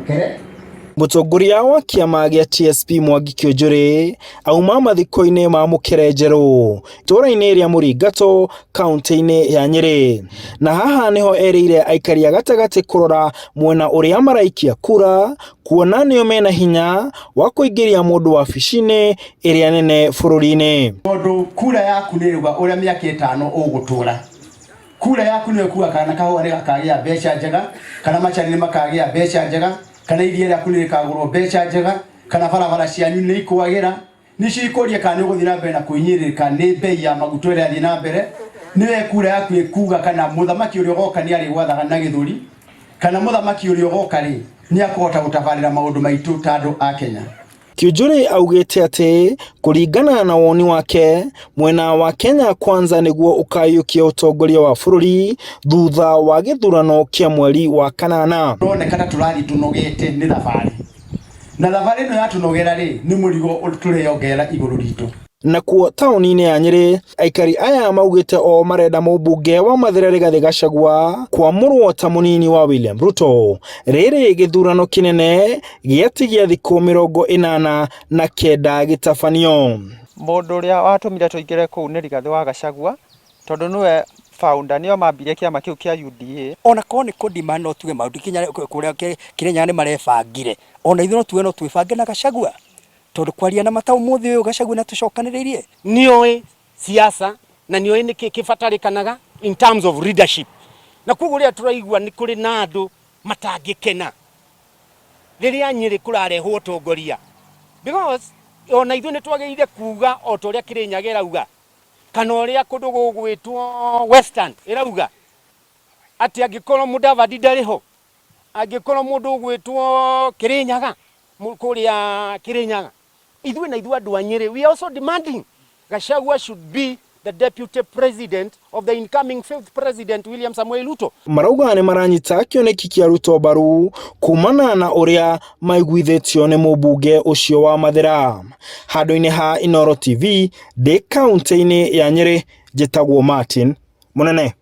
Mũkere. Mũtongoria wa kĩama gĩa TSP Mwangi Kĩũnjũrĩ auma mathiko-inĩ ma Mũkere Njerũ itũũra-inĩ rĩa Mũringato kaũntĩ-inĩ ya Nyĩrĩ. Na haha nĩho erĩire aikari a gatagatĩ kũrora mwena ũrĩa maraikia kura kuona nĩo mena hinya wa kũingĩria mũndũ wabici-inĩ ĩrĩa nene bũrũri-inĩ. Tondũ kura yaku nĩ ĩrauga ũrĩa mĩaka ĩtano ũgũtũra. Kura yaku nĩyo ĩkuga kana kahũa nĩ gakagĩa mbeca njega, kana macani nĩ makagĩa mbeca njega, kana iria rĩaku nĩ rĩkagũrwo mbeca njega, kana barabara cianyu nĩ ikwagĩra. Nĩcio ikũria kana nĩ ũgũthiĩ na mbere na kũhinyĩrĩrĩka nĩ mbei ya maguta ũrĩa ĩrathiĩ na mbere. Nĩwe kura yaku ĩkuga kana mũthamaki ũrĩa ũgoka nĩ arĩgwathaga na gĩthũri, kana mũthamaki ũrĩa ũgoka rĩ, nĩ akũhota gũtabarĩra maũndũ maitũ ta andũ a Kenya. Kiunjuri augĩte atĩ kũringana na woni wake, mwena wa Kenya Kwanza nĩguo ũkaiyũkia ũtongoria wa bũrũri thutha wa gĩthurano kĩa mweri wa kanana. Tũroneka ta tũrathiĩ tũnogete nĩ thabarĩ, na thabarĩ ĩno yatũnogera rĩ, nĩ mũrigo tũreyongerera igũrũ ritũ. Nakuo taũni-inĩ ya Nyĩrĩ, aikari aya maugĩte o marenda mũmbunge wa Mathĩra Rigathĩ Gachagua kwamũrwo ta mũnini wa William Ruto. Rĩrĩ gĩthurano kĩnene gĩatigia thikũ 89 gĩtabanio. Mũndũ ũrĩa watũmire tũingĩre kũu nĩ Rigathĩ wa Gachagua, tondũ nĩwe founder, nĩo mambirie kĩama kĩu kĩa UDA. Ona korwo nĩ kũ demand no tuge maũndũ kinya kũrĩa Kĩrĩnyaga nĩ marebangire, ona ithuĩ no tuge no twĩbange na Gachagua. Tondũ kwaria na mata ũmũthĩ ũyũ Gachagua nĩ atũcokanĩrĩirie. Nĩoĩ siasa na nĩoĩ nĩkĩ kĩbatarĩkanaga in terms of leadership. Na koguo rĩrĩa tũraigua nĩ kũrĩ na andũ matangĩkena rĩrĩa Nyĩrĩ kũrarehwo ũtongoria, because ona ithuĩ nĩ twagĩrĩire kuga o ta ũrĩa Kĩrĩnyaga ĩrauga kana ũrĩa kũndũ gũgwĩtwo Western ĩrauga atĩ angĩkorwo Mudavadi ndarĩ ho, angĩkorwo mũndũ ũgwĩtwo Kĩrĩnyaga kũrĩa Kĩrĩnyaga, ithuĩ na ithuĩ andũ a Nyĩrĩ we are also demanding Gachagua should be the deputy president of the incoming fifth president William Samoei Ruto. Marauga nĩ maranyita kĩoneki kĩa Ruto mbaru kumana na ũrĩa maiguithĩtio nĩ mũmbunge ũcio wa Mathĩra. Handũ-inĩ ha Inooro TV ndĩ kaũntĩ-inĩ ya Nyĩrĩ, njĩtagwo Martin Mũnene.